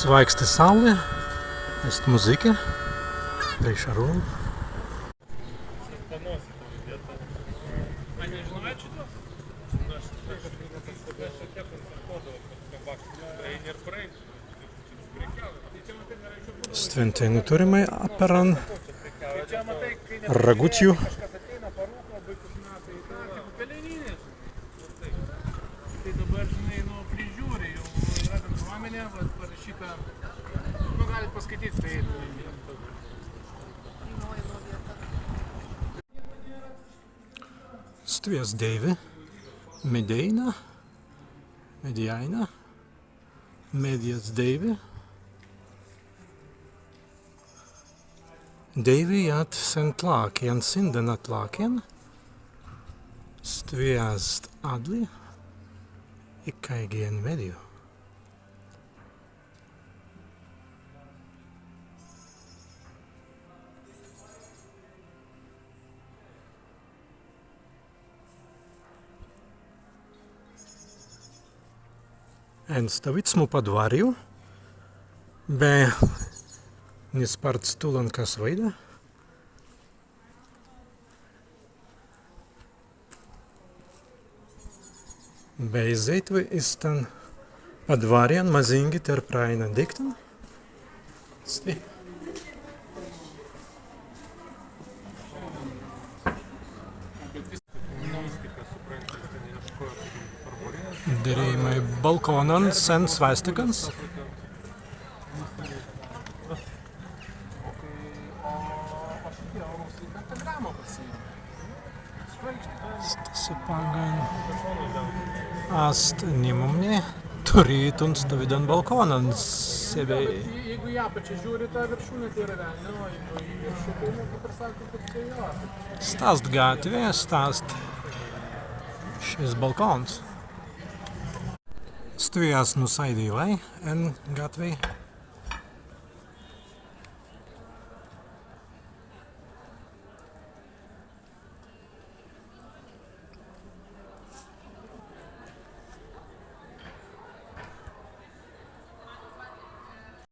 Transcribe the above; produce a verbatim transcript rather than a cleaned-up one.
Swāiksti sauli, ēst muzika, prei šarun. Stwen teinū turrimai apēran Ragutju. Tai dabar, žinai, nu, prižiūri, jau yra bendruomenė, vat, parašyta. Nu, galit paskaityt, tai. Stwi ast deiwi, Medēina, Medjaina. Medjas deiwi. Deiwi jāt sen tlākjan, sīndan a tlākjan. Stwi ast adli, ikāigi en medju. En stawīdsmu padwarju, be ni spārts tūlan kas waīda. Be izēitwei iz stan padwarjan mazīngi tēr praēinan deīktan. Stwi. Dirēimai balkōnan sen swastikans. Stesse paggan ast nimumni turītun stawīdan balkōnan sebbei. Jeigu į apačią žiūri, ta viršūnė, tai yra velnio, o jeigu į viršų, tai, nu, kaip ir sako, kad čia jo. Sta ast gatwi, sta ast šis balkōns. Stwi as nūsai dīlai en gatwei.